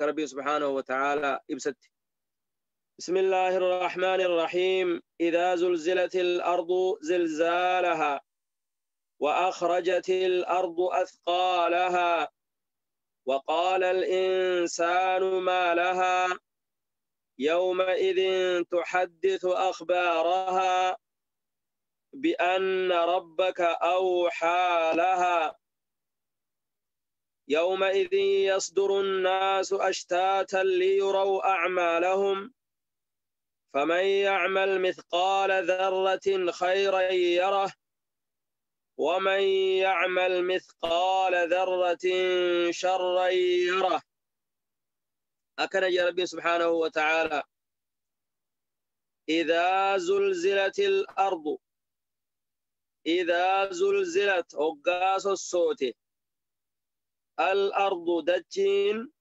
Akka Rabbiin subhaanahu wa ta'aalaa ibsatti. بسم الله الرحمن الرحيم إذا زلزلت الأرض زلزالها وأخرجت الأرض أثقالها وقال الإنسان ما لها يومئذ تحدث أخبارها بأن ربك أوحى لها يومئذ يصدر الناس أشتاتا ليروا أعمالهم فمن يعمل مثقال ذرة خيرا يره ومن يعمل مثقال ذرة شرا يره. أكن يا ربي سبحانه وتعالى إذا زلزلت الأرض إذا زلزلت أقاس الصوت الأرض دجين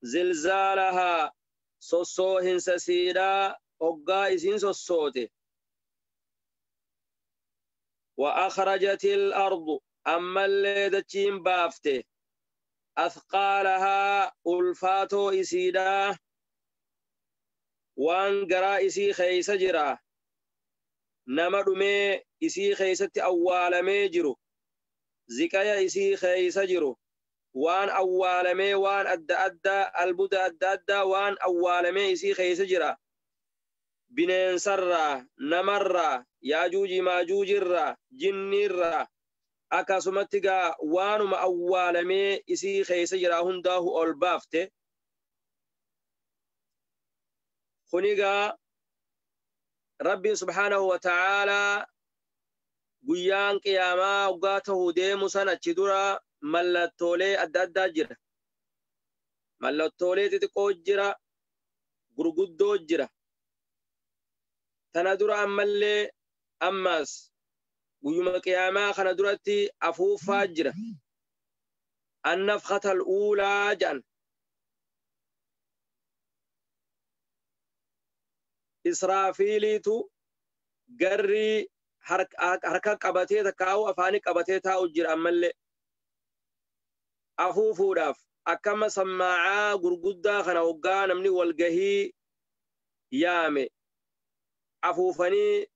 زلزالها صوصوهن سسيدا أقايسين الصوت وأخرجت الأرض أما اللي دجين بافته أثقالها ألفاتو إسيدا وان قرا إسي خيس جرا نمدمي إسي خيست أوالمي جرو زكايا إسي خيس جرو وان أوالمي وان أدى أدى البدى أدى أدى وان أوالمي إسي خيس جرا bineensarraa namarraa yaajuuji maajuujirraa jinniirraa akkasumatti gaa waanuma awwaalamee isii keessa jira hundaahu ol baafte. Kunigaa Rabbiin subhaanahu wa ta'aalaa guyyaan qiyaamaa waggaa ta'uu deemu san achi dura mallattoolee adda addaa jira. Mallattoolee xixiqqoo jira, gurguddoo jira. Tana dura ammallee ammas guyyuma qiyaamaa kana duratti afuuffaa jira. Annafkata al-uulaa jedhan. Israafiiliitu garrii harka qabatee takkaa'u afaanii qabatee taa'u jira ammallee. Afuufuudhaaf akkama sammaa'aa gurguddaa kana waggaa namni walgahii yaame. Afuufanii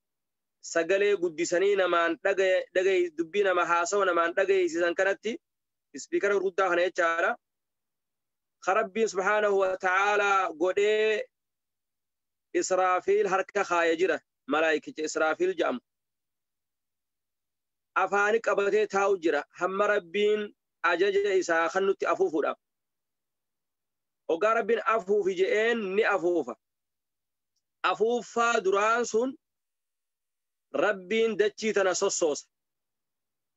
sagalee guddisanii namaan dhagaye dubbii nama haasawa namaan dhagaysiisan kanatti ispiikara gurguddaa kana jechaadha. Rabbiin subhaanahu wa ta'aalaa godhee Israafiil harka kaayee jira malaayikicha Israafiil jedhamu. Afaani qabatee taa'u jira hamma Rabbiin ajaja isaa kan nutti afuufuudhaaf. Hoggaa Rabbiin afuufi je'een ni afuufa. Afuuffaa duraan sun Rabbiin dachii tana sossoosa.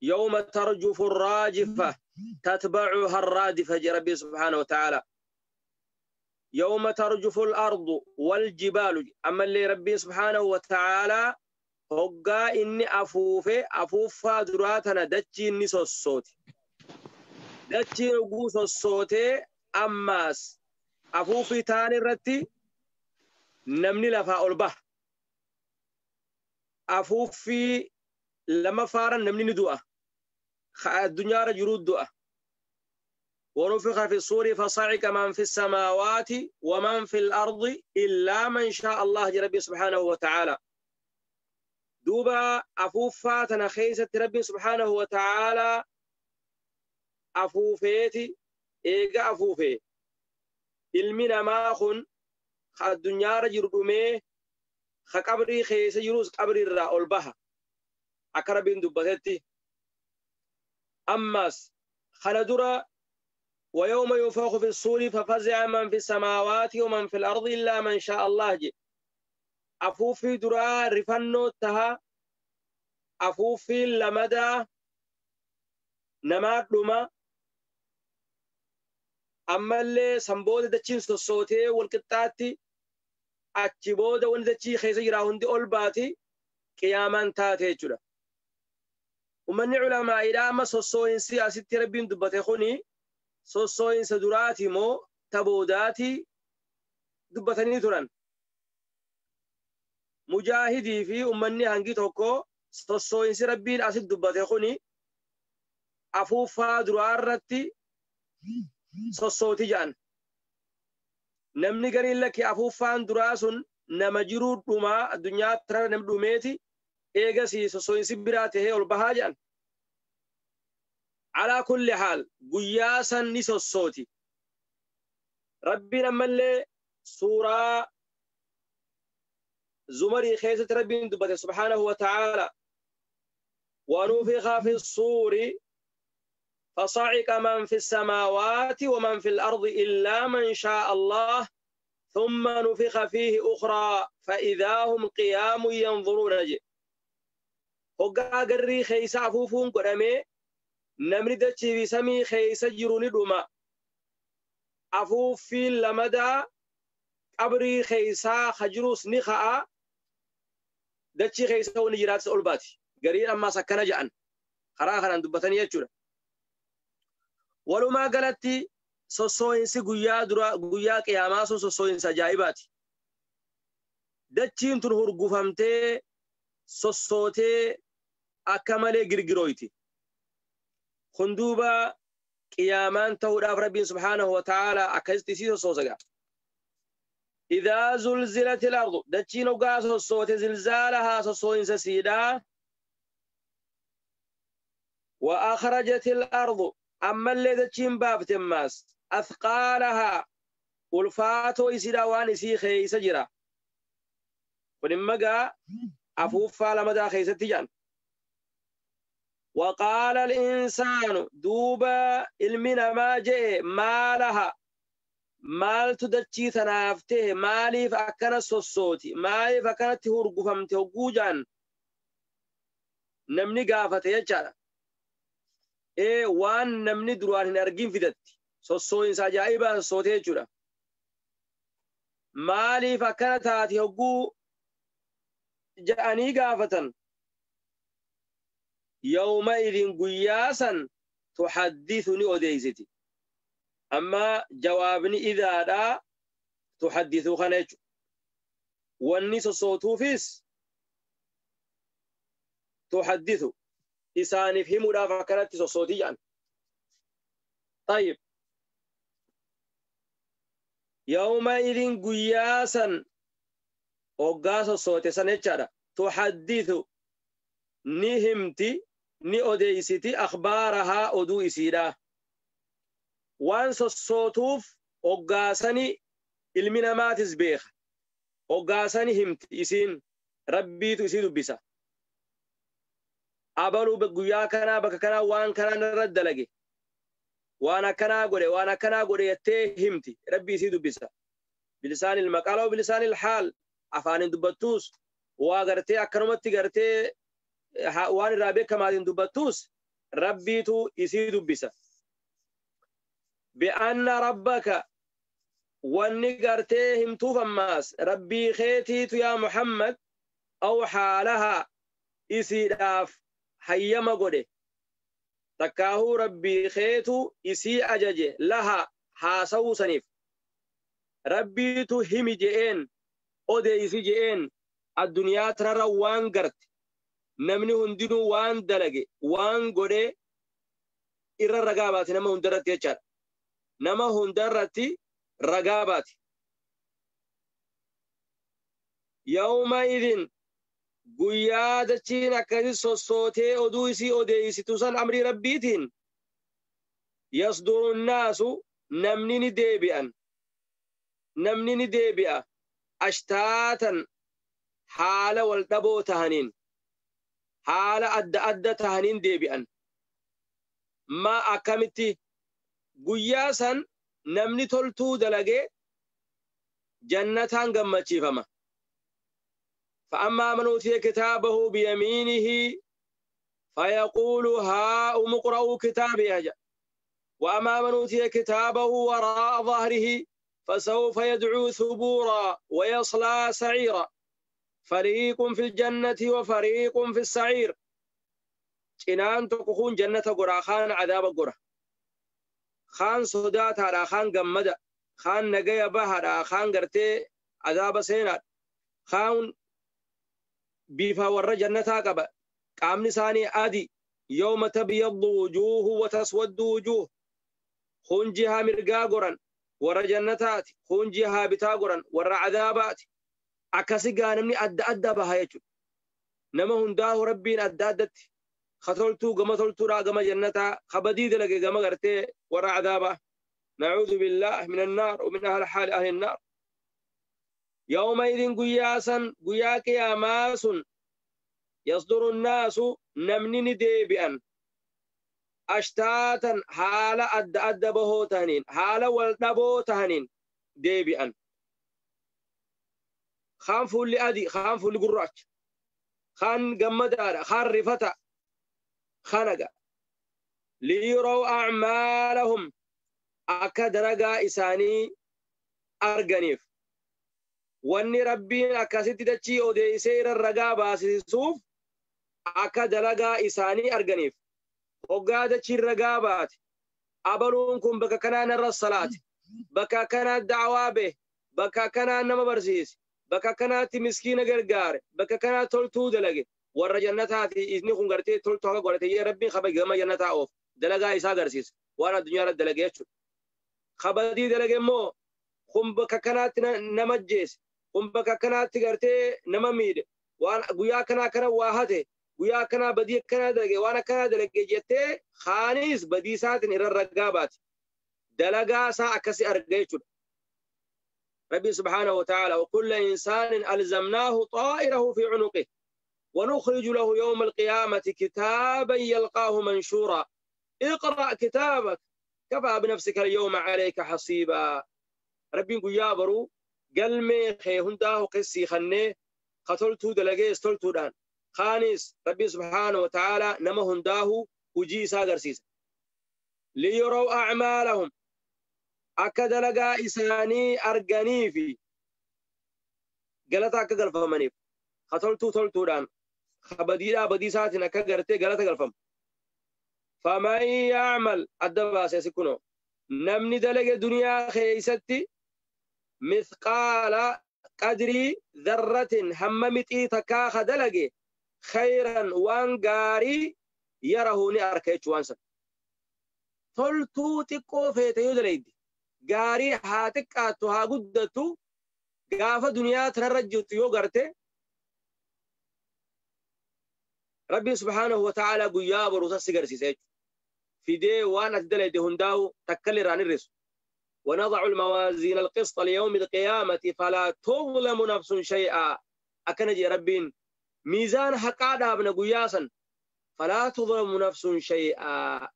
Yawma tarjufu raajifa tatbacuha arraadifa jedhe Rabbiin subhaanahu wa ta'aalaa. Yawma tarjufu al-ardu wal-jibaalu ammallee Rabbiin subhaanahu wa ta'aalaa hoggaa inni afuufe afuuffaa duraa tana dachiin ni sossooti. Dachiin oguu sossootee ammaas afuuffii taan irratti namni lafaa ol baha. Afuuffii lamaffaarra namni ni du'a. Addunyaarra jiruu du'a. ونفخ في الصور فصعق من في السماوات ومن في الأرض إلا من شاء الله ربي سبحانه وتعالى. دوبا أفوفا تنخيسة ربي سبحانه وتعالى أفوفيتي إيقا أفوفي ilmi namaa kun addunyaarra jiru dhumee ka qabrii keessa jirus qabriirraa ol baha akka Rabbiin dubbatetti. Ammas kana dura ويوم ينفخ في الصور ففزع من في السماوات ومن في الأرض إلا من شاء الله جي. أفوفي درا رفنو تها أفوفي لمدى نمات لما ammallee sanboota dachiin sossootee walqixxaatti achi booda wanti dachii keessa jiraa hundi ol baati qiyaamaan taate jechuudha. Uummanni culamaa'iidha amma sossoo'insi asitti Rabbiin dubbate kuni sossoo'insa duraati moo ta boodaati dubbatanii turan. Mujaahidii fi uummanni hangi tokko sossoo'insi Rabbiin asitti dubbate kuni afuuffaa duraarratti sossooti jedhan. Namni gariin lakki afuuffaan duraa sun nama jiruu dhumaa addunyaa tana nam dhumeeti eegasii sossooyinsi biraa tahee ol bahaa jedhan. Alaa kulli haal guyyaa san ni sossooti. Rabbiin ammallee suuraa Zumarii keessatti Rabbiin dubbate subhaanahu wa ta'aala. ونفخ في الصور فصعق من في السماوات ومن في الأرض إلا من شاء الله ثم نفخ فيه أخرى فإذا هم قيام ينظرون. هقا قري خيسا عفوفون قدامي نمري دتشي في سمي خيسا جروني دوما عفوف في لمدى قبري خيسا خجروس نخاء دتشي خيسا ونجرات سألباتي قرين أما سكنا جأن خراخنا دبتني يجورا. ولما قالتي sossooyinsi guyyaa dura guyyaa qiyaamaa sun sossooyinsa ajaa'ibaati. Dachiin tun hurgufamtee sossootee akka malee girgirooyti. Kun duuba qiyaamaan ta'uudhaaf Rabbiin subhaanahu wa ta'aalaa akkasitti isii sossoosa gaa. Idaa zulzilatil ardu dachiin hoggaa sossoote zilzaalahaa sossooyinsa siidhaa. Wa akhrajatil ardu ammallee dachiin baafte ammaas أثقالها ulfaatoo isiidha waan isii keessa jira. Kun immoo afuuffaa lamadaa keessatti jedhan. وقال الإنسان duuba ilmi namaa je'e maalaha maaltu dachii tanaaf ta'e maaliif akkana sossooti maaliif akkanatti hurgufamte hogguu jedhan namni gaafate jechaadha. Ee waan namni duraan hin argin fidatti. Sossooyinsa ajaa'ibaa sossootee jechuudha. Maaliif akkana taate hogguu ja'anii gaafatan. Yawma idin guyyaa san tuhaddithu ni odeessiti. Amma jawaabni idaadhaa tuhaddithu kana jechuudha. Wanni sossootuufis tuhaddithu isaaniif himuudhaaf akkanatti sossootii jedhan. Tayyib. يومئذ قياسا وقاس الصوت سنجرة تحدث نهمتي نأديستي أخبارها أدو إسيرا وانس الصوتوف وقاسني المنامات زبيخ وقاسني همتي إسين ربي تسيد بسا أبلو بقيا كنا بك كنا وان كنا نرد لقي وانا كنا غوري وانا كنا غوري يتهمتي ربي سيدو بيسا بلسان المقالة وبلسان الحال افان دبتوس واغرتي اكرمتي غرتي وان رابي كما دبتوس ربي تو يسيدو بيسا بأن ربك واني غرتي همتو فماس ربي خيتي يا محمد او حالها يسيداف حيما غوري تكاهو ربي خيتو إسي أجاجي لها حاسو سنيف ربي تو همي جئين أودي إسي جئين الدنيا ترى وان قرت نمني هندنو وان دلقي وان قري إرى رقابات نما هندرت يجار نما هندرت رقابات. يومئذ guyyaa dachiin akkasi sossootee oduu isii odeessitu san amrii rabbiitiin yasduru nnaasu namni ni deebi'an namni ni deebi'a ashtaatan haala wal dhaboo tahaniin haala adda adda tahaniin deebi'an. Ma akkamitti guyyaa san namni toltuu dalagee jannataan gammachiifama. فأما من أوتي كتابه بيمينه فيقول هاؤم اقرءوا كتابي. وأما من أوتي كتابه وراء ظهره فسوف يدعو ثبورا ويصلى سعيرا. فريق في الجنة وفريق في السعير. cinaan tokko kun jannata gora kaan cadaaba gora kaan sodaataadha kaan gammada kaan nagaya bahaadha kaan gartee cadaaba seenaadha kaan bifa warra jannataa qaba qaamni isaanii adi yawma tabyaddu wujuuhu wa taswaddu wujuuh kun jihaa mirgaa goran Warra jannataati. Kuun jihaa bitaa goran warra cadaabaati. Akkasi gaa namni adda adda baha jechuudha. Nama hundaahu Rabbiin adda addatti ka toltuu gama toltuudhaa gama jannataa, ka badii dalage gama gartee warra cadaabaa. Nacuudhu billaah min annaar wa min ahli haali ahli annaar. Yawma idin guyyaa san, guyyaa qiyaamaa sun, yasduru nnaasu namni ni deebi'an ashtaatan haala adda adda bahoo tahaniin, haala wal dhaboo tahaniin deebi'an. Kaan fuulli adii, kaan fuulli gurraacha, kaan gammadaadha, kaan rifata, kanaga liyuraw acmaalahum akka dalagaa isaanii arganiif. Wanni Rabbiin akkasitti dachii odeessee irra ragaa baasisuuf akka dalagaa isaanii arganiif. Hoggaa dachiin ragaa baate, abaluun kun bakka kanaa narra salaate, bakka kanaa da'awaa bahe, bakka kanaa nama barsiise, bakka kanaatti miskiina gargaare, bakka kanaa toltuu dalage, warra jannataati inni kun gartee toltuu akka godhate jee Rabbiin kaba gama jannataa oof dalagaa isaa agarsiisa waan addunyaa irratti dalage jechuudha. Kabadii dalage immoo kun bakka kanaatti nama ajjeese, kun bakka kanaatti gartee nama miidhe, waan guyyaa akkanaa akkana waa hate, guyyaa akkanaa badii akkanaa dalage, waan akkanaa dalage jettee kaanis badii isaatiin irra ragaa baati. Dalagaa isaa akkasi arga jechuudha. Rabbi subhaanahu wa ta'ala وكل إنسان ألزمناه طائره في عنقه ونخرج له يوم القيامة كتابا يلقاه منشورا اقرأ كتابك كفى بنفسك اليوم عليك حصيبا. ربي يقول يا برو قلمي خي هنداه قسي خني قتلتو دلقيس تلتو دان خانيس. ربي سبحانه وتعالى نما هنداه وجي ساقرسيس ليروا أعمالهم akka dalagaa isaanii arganii fi galata akka galfamaniif, ka toltuu toltuudhaan, ka badiidhaa badii isaatiin akka gartee galata galfamu. Faman yacmal adda baase asi kunoo namni dalage duniyaa keeysatti mithqaala qadrii dharratin hamma mixii takkaa ka dalage khayran waan gaarii yarahu ni arka jechuu. Waan san toltuu xiqqoo feete yoo dalayde, gaarii haa xiqqaattu haa guddattu, gaafa duniyaa tanarra jirtu yoo garte, Rabbiin subhaanahu wa ta'aalaa guyyaa boruusa si garsiisa jechuudha. Fidee waan ati dalayde hundaa'u takka irraan hir'isu. ونضع الموازين القسط ليوم القيامة فلا تظلم نفس شيئا. أكنجي ربين ميزان حقا ابن قياسا فلا تظلم نفس شيئا،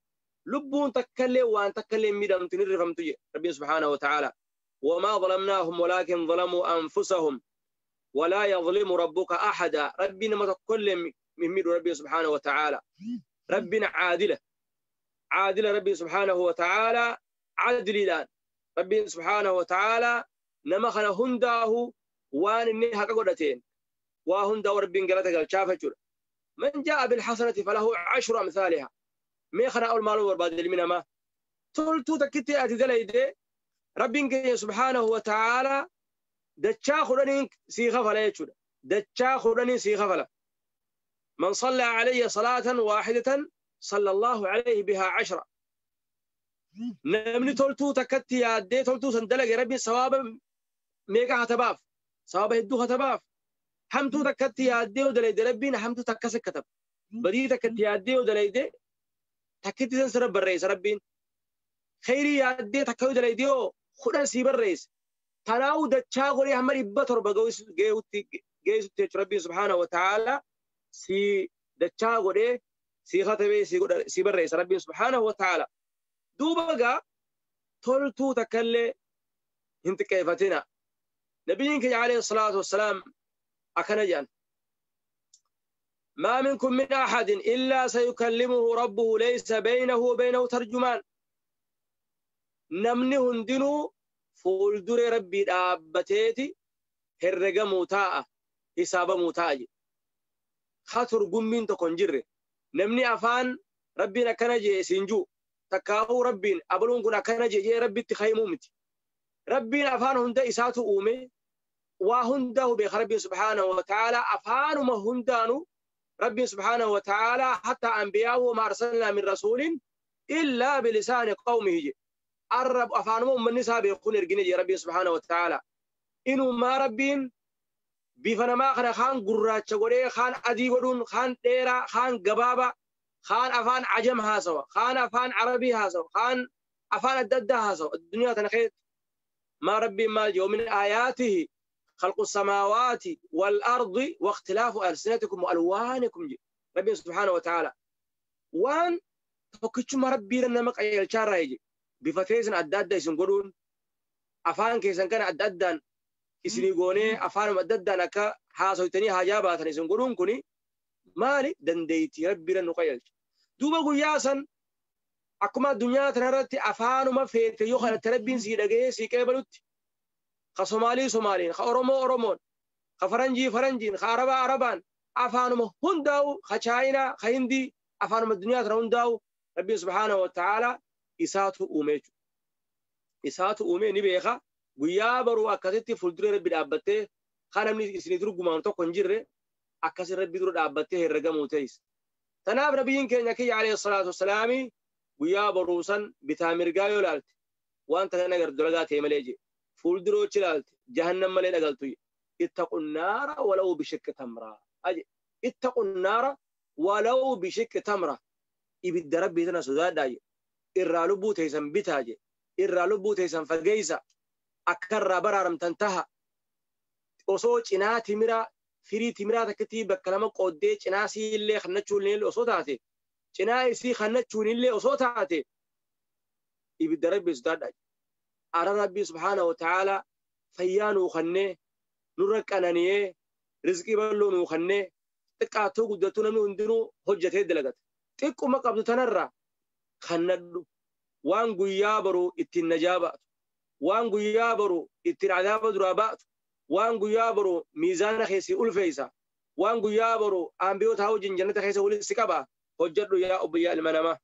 لبون تكلم وان تكلم ميدان تنرفم تجي ربي سبحانه وتعالى. وما ظلمناهم ولكن ظلموا أنفسهم ولا يظلم ربك أحدا. ربنا ما تكلم من ربي سبحانه وتعالى. ربنا عادلة عادلة، ربي سبحانه وتعالى عدل الآن. ربي سبحانه وتعالى نما خنا هنداه وان إني حق قدتين وهندا ربي قالتك الشافة. من جاء بالحسنة فله 10 أمثالها. مي خنا أول مالو برباد من ما تلتو تكتي أتي دليدي ربي سبحانه وتعالى دتشا خدنين سيخة فلا يجود دتشا خدنين سيخة فلا. من صلى علي صلاة واحدة صلى الله عليه بها 10. نمني تلتو تكتي يادي تلتو سندلق ربي ثواب ميقا هتباف ثواب هدو هتباف. حمتو تكتي يادي ودليدي ربي حمتو تكسك كتب بدي تكتي يادي ودليدي تكتي سنسر برئيس ربي خيري يادي تكتي دليدي خدان سيب الرئيس تناو دتشا غوري همر يبتر بغويس جيسوتي ربي سبحانه وتعالى سي دتشا غوري سي خطبي سي برئيس ربي سبحانه وتعالى. دوبا تلتو تكلي هنت كيفتنا نبيك عليه الصلاة والسلام أكنجان ما منكم من أحد إلا سيكلمه ربه ليس بينه وبينه ترجمان. نمني هندنو فولدر ربي دابتيتي هرقة موتاء حساب موتاء خاطر قمين تكون نمني أفان ربنا كنجي سنجو تكاو ربين أبلون كنا كنجي جي ربي تخيمومتي ربين أفان هندا إساتو أومي وهنده بخربي سبحانه وتعالى أفان ما هندانو ربي سبحانه وتعالى حتى أنبياءه ما أرسلنا من رسول إلا بلسان قومه. Arab afaanuma ummanni isaa beekuun ergine jee Rabbiin subhaanahu wa ta'ala. Inumaa Rabbiin bifa namaa kana kaan gurraacha godhee, kaan adii godhuun, kaan dheeraa, kaan gabaabaa, kaan afaan ajam haasawa, kaan afaan arabii haasawa, kaan afaan adda addaa haasawa addunyaa tana keessatti. Maa Rabbiin maal jee? Min aayaatihi khalqu samaawaati wal ardi wa ikhtilaafu alsinatikum wa alwaanikum jee Rabbiin subhaanahu wa ta'ala. Waan tokkichuma Rabbiirra nama qajeelchaarraa jee bifa teessan adda adda isin godhuun, afaan keessan kana adda addaan isinii goonee afaanuma adda addaan akka haasoytanii haajaa baatan isin godhuun kuni maali? Dandeettii Rabbiirra nu qajeelcha. Duuba guyyaa san akkuma addunyaa tanarratti afaanuma feete yoo kadhatte Rabbiin sii dhaga'ee sii qeebalutti, ka Somaalii Somaaliin, ka Oromoo Oromoon, ka Faranjii Faranjiin, ka Arabaa Arabaan, afaanuma hundaa'u, ka Chaayinaa, ka Hindii, afaanuma addunyaa tana hundaa'u Rabbiin subhaanahu wa ta'ala isaatu uume jechuudha. Isaatu uume ni beeka. Guyyaa baruu akkasitti fuuldura Rabbi dhaabbattee kan namni isinii turgumaan tokko hin jirre akkasi Rabbi dura dhaabbattee herregamuu teessa. Tanaaf nabiyyiin keenya kiyya alayhi salaatu wassalaami guyyaa baruu san bitaa mirgaa yoo ilaalte waan takka agartu dalagaa ta'e malee jee. Fuulduroochi ilaalte jahannam malee dhagaltu. Ittaqun naara walaw bishiqqi tamraa. Aje ittaqun naara walaw bishiqqi tamra. Ibidda Rabbii tana sodaadhaa jee. Irraa lubbuu teessan bitaa jee. Irraa lubbuu teessan fageessa. Akka irraa baraaramtan taha. Osoo cinaa timiraa firii timiraa takkatti bakka lama qooddee cinaa isii illee kannachuun illee osoo taate, cinaa isii kannachuun illee osoo taate, ibidda Rabbii sodaadhaa. Ara Rabbii subhaanahu wa ta'ala fayyaa nuu kennee, nurra qanani'ee, rizqii bal'oo nuu kennee, xiqqaattuu guddattuu namni hundinuu hojjetee dalagata. Xiqquma qabdu tanarraa kannadhu. Waan guyyaa baruu ittiin najaa ba'atu, waan guyyaa baruu ittiin adaaba duraa ba'atu, waan guyyaa baruu miizaana keessi ulfeessa, waan guyyaa baruu ambiyoota wajjin jannata keessa walitti si qaba hojjedhu yaa obboyyaa ilma namaa.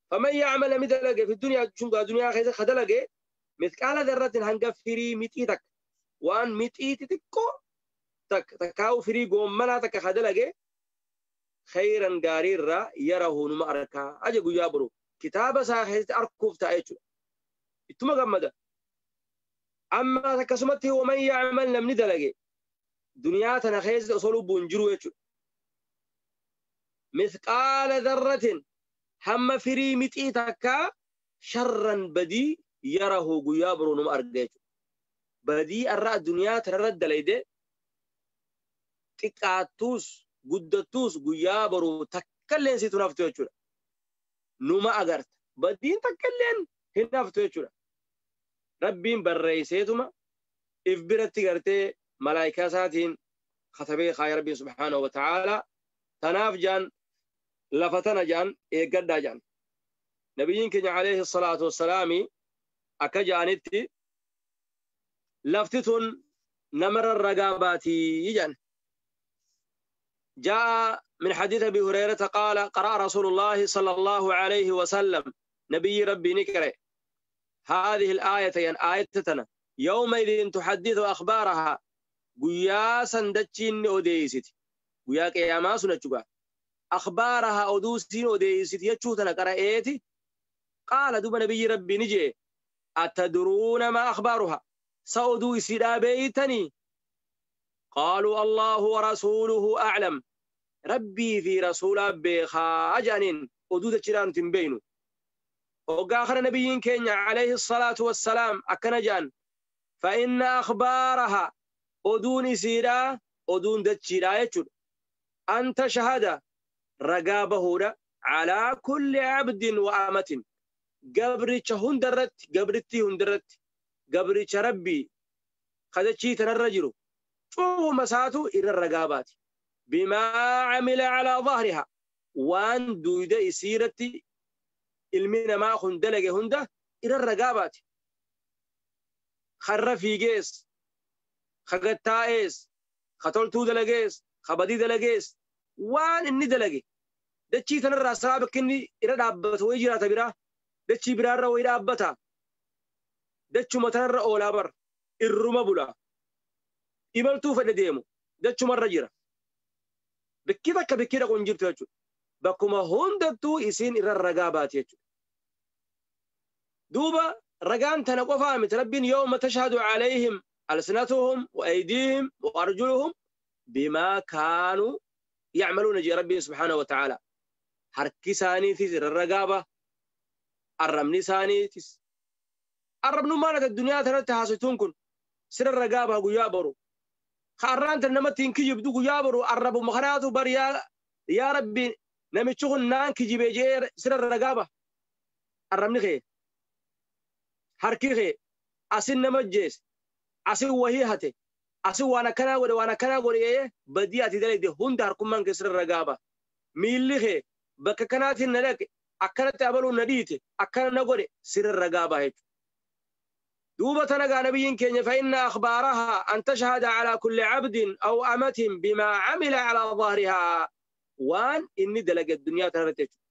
Faman ya'mal mi dalage fi dunyaa jechuun duniyaa keessa ka dalage mithqaala dharratin hanga firii mixii takka, waan mixii xixiqqoo takka takkaa'u firii goommanaa takka ka dalage khayran gaariirraa yarahu numa arkaa aje guyyaa baruu kitaaba isaa keessatti arkuuf ta'a jechuudha. Ittuma gammada. Amma akkasumatti waman ya'mal namni dalage duniyaa tana keessa osoo lubbuun jiru jechuudha. Mithqaala dharratin hamma firii mixii takkaa sharran badii yarahu guyyaa boruu numa arga jechuudha. Badii irraa addunyaa tanarra dalayde xiqqaattuus guddattuus guyyaa boruu takkalleen situ naftu jechuudha. Numa agarta. Badiin takkalleen hin haftu jechuudha. Rabbiin barreesseetuma if biratti gartee malaayikaa isaatiin katabee kaaya Rabbiin subhaanahu wa ta'ala. Tanaaf jaan lafa tana jaan eeggadhaa jaan. Nabiyyiin keenya alayhi salaatu wassalaami akka jaanitti lafti tun namarra ragaa baatii jaan. جاء من حديث أبي هريرة قال قرأ رسول الله صلى الله عليه وسلم نبي ربي نكره هذه الآية يعني آيتنا يومئذ تحدث أخبارها قياسا دتشين أوديست قيا قياما سنة أخبارها أودوسين أوديست يتشوتنا قرأتي قال دوب نبي ربي نجي أتدرون ما أخبارها سأودو سيدا بيتني قالوا الله ورسوله أعلم ربي في رسول بخاجان أدود تشيران تنبينو وقاخر نبيين كينيا عليه الصلاة والسلام أكنجان فإن أخبارها أدون سيرا أدون دتشيرا يجر أنت شهادة رقابه على كل عبد وأمة قبرتش هندرت قبرتي هندرت قبرتش ربي خدتشي تنرجلو شو مساتو إلى الرقابات بما عمل على ظهرها وان دويدة سيرتي المين ما خندلق هنده إلى الرقابات خرفي جيس خقتايس خطلتو دلقيس خبدي دلقيس وان إني دلقي دتشي تنرى سابق إني إلى دابت ويجرا تبرا دتشي برارة وإلى أبتا دتشو متنرى أولا بر الرمى بلا imaltuu fedhe deemu dachumarra jira. Bakki takka bakki dhaqu hin jirtu jechuudha. Bakkuma hundattuu isiin irra ragaa baati jechuudha. Duuba Ragaan tana qofaa miti. Rabbiin yawma tashhadu calayhim alsinatuhum wa aydiihim wa arjuluhum bimaa kaanuu yacmaluuna jee Rabbiin subhaanahu wa ta'aala. Harki isaaniitis irra ragaa baha. Arrabni isaaniitis. Arrabnummaan ati addunyaa tanatti haasoftuun kun sirra ragaa baha guyyaa boru. Ka arraan tan namatti hin kijibdu guyyaa boru arrabuma kanaatu bar yaa Rabbi namichi kun naan kijibe jee sirra ragaa baha. Arrabni kee harki kee asin nama jeese, asin wahii hate, asin waan akkanaa godhe, waan akkanaa godhe, badii ati dalagde hunda harkummaan kee sirra ragaa baha. Miilli kee bakka kanaatiin na dhaqe, akkanatti abaluun na dhiite, akkana na godhe, sirra ragaa baha jechuudha. Duuba tana gaa nabiyyiin keenya fa'inna akhbaarahaa an tashhada calaa kulli cabdin aw amatin bimaa camila calaa dhahrihaa, waan inni dalage addunyaa tanarratti jechuudha.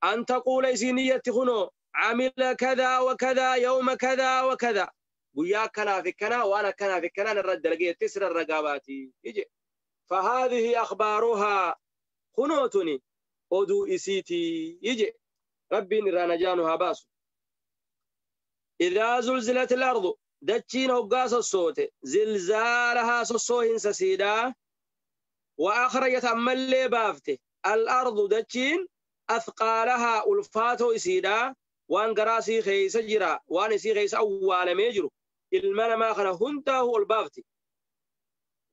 An taquula isiin iyyatti kunoo camila kadaa wa kadaa yawma kadaa wa kadaa, guyyaa akkanaa fi akkanaa waan akkanaa fi akkanaa narra dalage jettee sirra ragaa baati ije. Fahaadhihi akhbaaruhaa, kunoo tuni oduu isiitii ije. Rabbiin irraa najaa nu haa baasu. Idaa zulzilat al-ardu, dachiin hoggaa sossoote, zilzaalahaa, sossoohinsa siidhaa, wa akhrajat, ammallee baafte, al-ardu, dachiin, athqaalahaa, ulfaatoo isiidhaa, waan garaa isii keeysa jira, waan isii keeysa awwaalamee jiru, ilma namaa kana hundaahu ol baafti.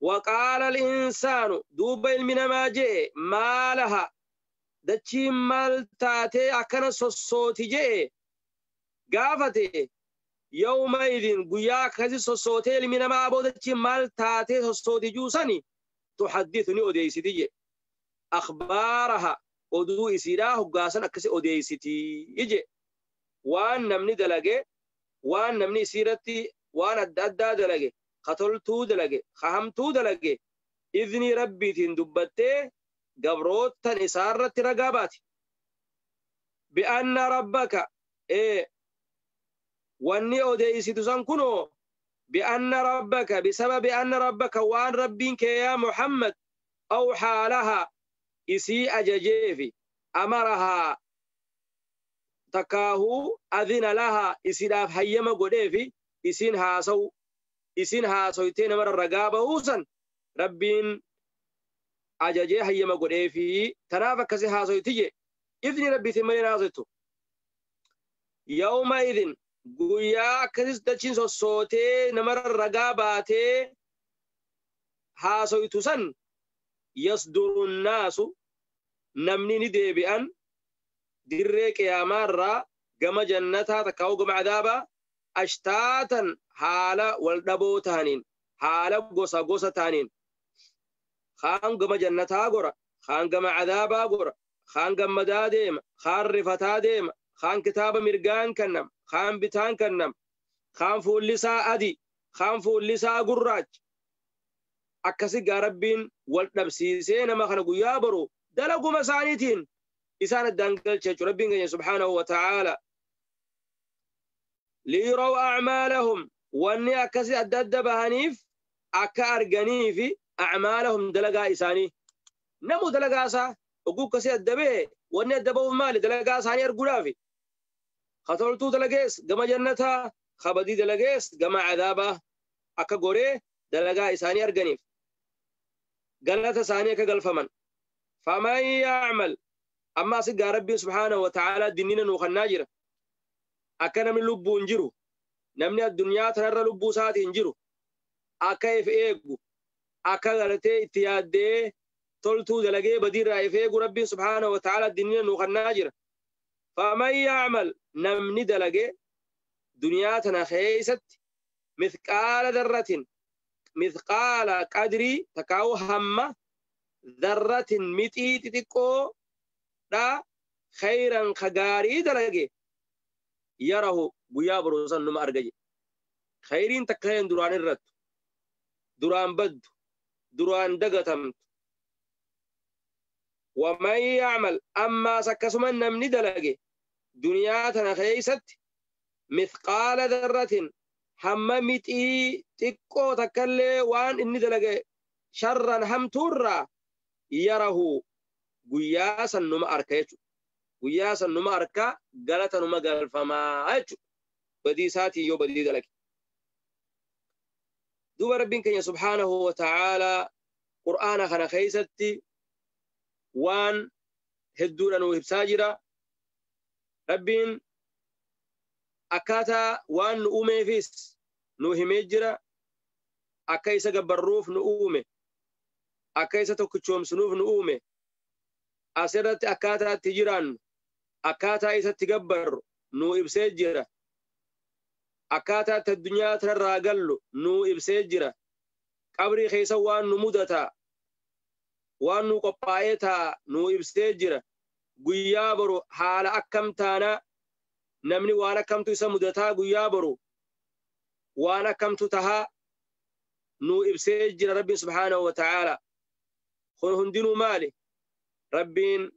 Waqaala al-insaanu, duuba ilmi namaa je'e, maa laha, dachiin maal taatee akkana sossooti je'e gaafate. Yawma idin, guyyaa akkasi sossootee ilmi namaa aboo dachiin maal taatee sossooti juusani, tuhaddithu, ni odeeysiti je, akhbaaraha, oduu isiidhaa hoggaasan akkasi odeeysiti je. Waan namni dalage, waan namni isiirratti waan adda addaa dalage, ka toltuu dalage, ka hamtuu dalage, iznii Rabbiitiin dubbattee gabroottan isaarratti ragaa baati. Bi'anna rabbaka, ee wanni odeeysitu san kunoo, bi'anna rabbaka, bisababi anna rabbaka, waan Rabbiin kee yaa Muhammad, awxaa lahaa, isii ajajeefi, amarahaa, takkaahuu adina lahaa, isiidhaaf hayyama godheefi isiin haasawu, isiin haasoytee namarra ragaa bahuusan Rabbiin ajajee hayyama godheefi, tanaaf akkasi haasoyti je. Izni Rabbiitiin malee haasoytu. Yawma idin, guyyaa akkasis dachiin sossootee namarra ragaa baatee haasoytu san, yasduru nnaasu, namni ni deebi'an dirree qiyaamaarraa gama jannataa takkaa'uu gama adaabaa, ashtaatan, haala wal dhaboo tahaniin, haala gosa gosa tahaniin. Kaan gama jannataa gora, kaan gama adaabaa gora, kaan gammadaa deema, kaan rifataa deema, kaan kitaaba mirgaan kennam, kaan bitaan kennam, kaan fuullisaa adi, kaan fuullisaa gurraacha. Akkasi gaa Rabbiin wal dhabsiisee nama kana guyyaa boru dalaguma isaaniitiin isaan addaan galcha jechuudha Rabbiin keenya subhaanahu wa ta'aala. Liyuraw acmaalahum, wanni akkasi adda adda bahaniif akka arganiifi, acmaalahum, dalagaa isaanii. Namu dalagaa isaa oguu akkasii adda bahe, wanni adda bahuuf maali? Dalagaa isaanii arguudhaafi. Ka toltuu dalagees gama jannataa, ka badii dalagees gama cadaabaa akka goree dalagaa isaanii arganiif, galata isaanii akka galfaman. Faman yacmal, amma asi gaa Rabbiin subhaanahu wa ta'aalaa dinnina nuu kannaa jira. Akka namni lubbuun jiru, namni addunyaa tanarra lubbuu isaatiin jiru, akka if eegu, akka gartee itti yaaddee toltuu dalagee badiirraa if eegu Rabbiin subhaanahu wa ta'aalaa dinnina nuu kannaa jira. Faman yacmal, namni dalage duniyaa tana keeysatti, mithqaala darratin, mithqaala qadrii takkaa'u hamma, darratin, mixii xixiqqoo dha, khayran, ka gaarii dalage, yarahu, guyyaa boruu san numa arga jedhe. Khayriin takka hin duraan irrattu, duraan baddu, duraan dagatamtu. Waman yacmal, ammaas akkasuma namni dalage duniyaa tana keeysatti, mithqaala darratin, hamma mixii xiqqoo takkallee waan inni dalage, sharran, hamtuurraa, yarahu, guyyaa san numa arka jechuudha. Guyyaa san numa arka, galata numa galfamaa jechuudha. Badii isaatiin yoo badii dalage. Duuba Rabbiin keenya subhaanahu wa ta'aalaa Qur'aana kana keessatti waan hedduudha nuu ibsaa jira. Rabbiin akkaataa waan nu uumeefis nu himee jira. Akka isa gabbarruuf nu uume. Akka isa tokkichoomsinuuf nu uume. Asirratti akkaataa itti jiraannu, akkaataa isatti gabbarru nu ibsee jira. Akkaataa itti addunyaa tanarraa gallu nu ibsee jira. Qabrii keessa waan nu mudataa, waan nu qophaa'ee taa nu ibsee jira. Guyyaa boru haala akkam taanaa, namni waan akkamtu isa mudataa guyyaa boru waan akkamtu tahaa nu ibsee jira Rabbiin subhaanahu wa ta'aala. Kun hundinuu maali? Rabbiin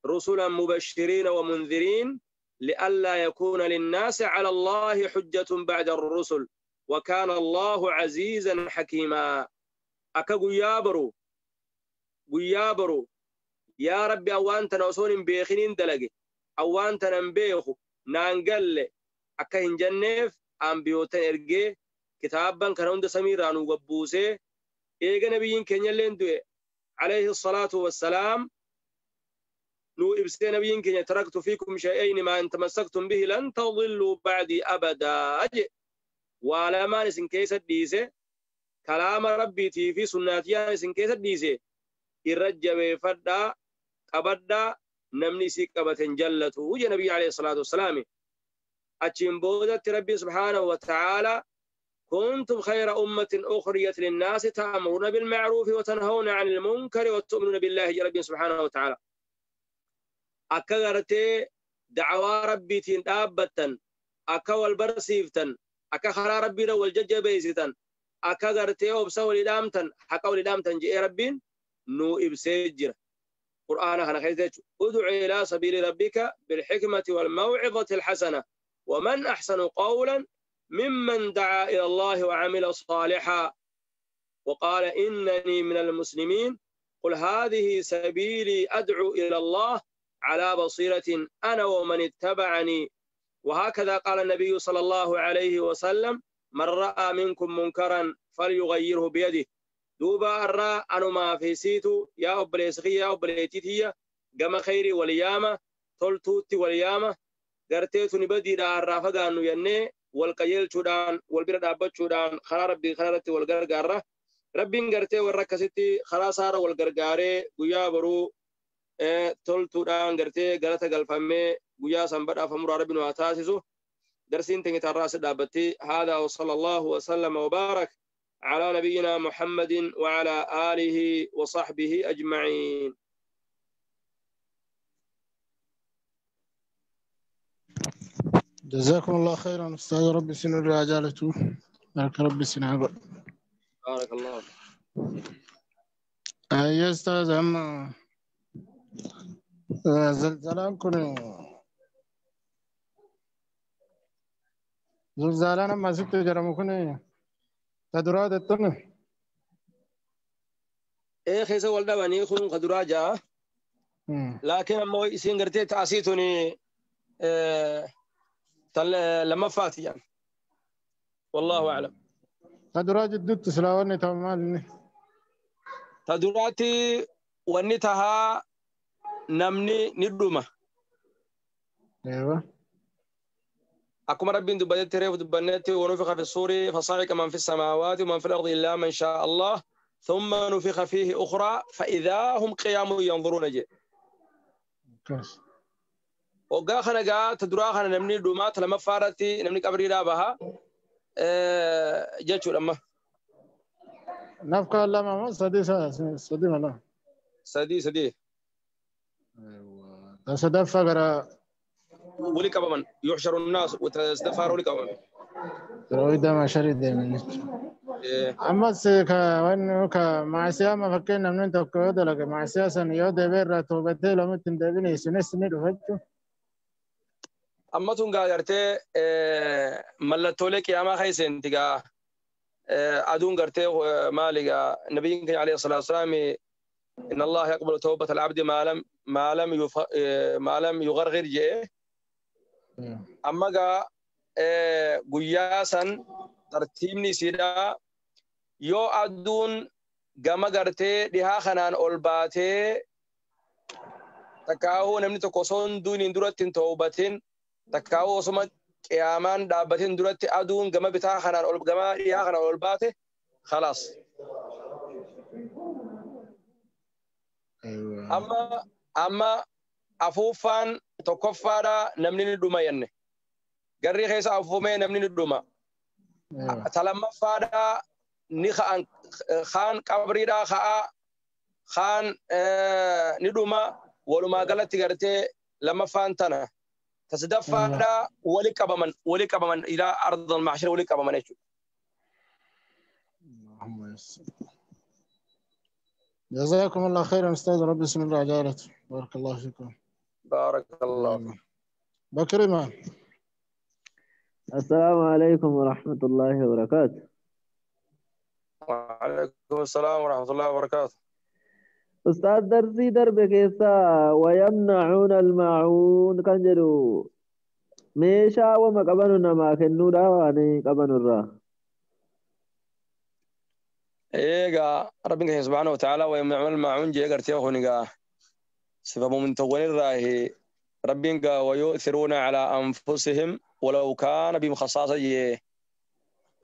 rusulan mubashiriina wa mundhiriin li'allaa yakuuna linnaasi cala Allaahi hujjatun ba'da arrusul wa kaana Allaahu caziizan hakiimaa. Akka guyyaa boru guyyaa boru yaa Rabbi an waan tana osoon hin beekiniin dalage, an waan tana hin beeku, naan galle akka hin jenneef ambiyootan ergee kitaabban kana hunda samiirraa nuu gabbuusee eega nabiyyiin keenyalleen du'e alayhi salaatu wassalaam nuu ibsee nabiyyiin keenya taraktu fiikum shay'ayni maa in tamassaktum bihi lan tadilluu ba'dii abadaa je waa lamaan isin keessa dhiise kalaama Rabbiitii fi sunnaatiyaan isin keessa dhiise irra jabeeffadhaa qabadhaa namni isii qabate hin jallatu je nabiyyi alayhi salaatu wassalaami. Achiin boodatti Rabbiin subhaanahu wa ta'aalaa كنتم خير أمة أخرجت للناس تأمرون بالمعروف وتنهون عن المنكر وتؤمنون بالله رب سبحانه وتعالى. أكا غرتي دعوى ربي تين دابتن، أكا والبرسيفتن، أكا خرا ربي والجج بيزتن، أكا غرتي أبسا ولدامتن، حقا ولدامتن جئ ربين نو إبسيجر. قرآن خنا خيزتش ادع إلى سبيل ربك بالحكمة والموعظة الحسنة ومن أحسن قولا ممن دعا إلى الله وعمل صالحا وقال إنني من المسلمين قل هذه سبيلي أدعو إلى الله على بصيرة أنا ومن اتبعني. وهكذا قال النبي صلى الله عليه وسلم من رأى منكم منكرا فليغيره بيده. دوبا الرا أنا ما في سيتو يا أبليسخي يا أبليتيتية قم خيري واليامة تلتوتي واليامة قرتيتو نبدي دا الرافقة أنو يني والقيل شودان والبر دابت شودان خلا ربي خلا رتي والغرغارة ربين غرتي والركستي خلا سارة والغرغارة غيا برو تلتودان غرتي غلطة غلفمي غيا سنبت أفمر ربي نواتاسسو درسين تنجي تراس دابتي. هذا وصلى الله وسلم وبارك على نبينا محمد وعلى آله وصحبه أجمعين. جزاكم الله خيرا أستاذ، ربي سنو رجالته بارك ربي سنو. بارك الله. يا أستاذ أما زلزالان كن زلزالان ما ست جرم كن تدرات التن إيه خيسة ولدا بني خون قدرا جا لكن أما يسين قرتي تأسيتني لما فات يعني والله أعلم. تدرات الدت سلاوني تمام تدراتي ونتها نمني ندومة. أيوة. أكما ربي دبنت ريف دبنت ونفخ في الصور فصعق من في السماوات ومن في الأرض إلا من شاء الله ثم نفخ فيه أخرى فإذا هم قيام ينظرون جي. وقا خنا تدرا خنا نمني دومات لما فارتي نمني قبري رابها جاتشو لما نفق الله ما صدي صدي ولا صدي صدي. أيوة تصدف فقرا ولي كمان يحشر الناس وتصدفار ولي كمان رويدا ما شريد من أما سك وإنه كمع سيا ما فكرنا من توكل لك مع سيا سن يود بير توبته لما تندبني سنة سنة رفعته. أما تونغا غرتي ملتولك يا ما خيسن تيجا أدون غرتي مالك النبي عليه الصلاة والسلام إن الله يقبل توبة العبد ما لم يغرغر جه. أما جا guyyaa san tartiibni isiidha yoo aduun gama gartee dhihaa kanaan ol baatee takkaahuu namni tokko osoo hin duuniin duratti hin toobatin takkaahuu osoma qiyaamaan dhaabbatin duratti aduun gama bitaa kanaan ol gama dhihaa kanaan ol baate khalaas. Amma afuuffaan tokkoffaadha namni ni dhuma jenne. Garri keessa afuufamee namni ni dhuma. Talammaffaadha ni kaan qabriidha ka'a kaan ni dhuma walumaa galatti gartee lammaffaan tana. Tasadaffaadha wali qabaman ilaa ardal mahshar wali qabaman jechuudha. جزاكم الله خيرا أستاذ، رب بسم الله عجالته. بارك الله فيكم. بارك الله فيك. بكريمان. السلام عليكم ورحمة الله وبركاته. وعليكم السلام ورحمة الله وبركاته. أستاذ درسي درب كيسا ويمنعون الماعون كان جدو ميشا وما قبننا ما كنو داواني قبنوا الرا. إيجا ربنا سبحانه وتعالى ويمنعون الماعون جي قرتي هونيجا سبب من تغني الراهي ربنا ويؤثرون على أنفسهم ولو كان بهم خصاصة جي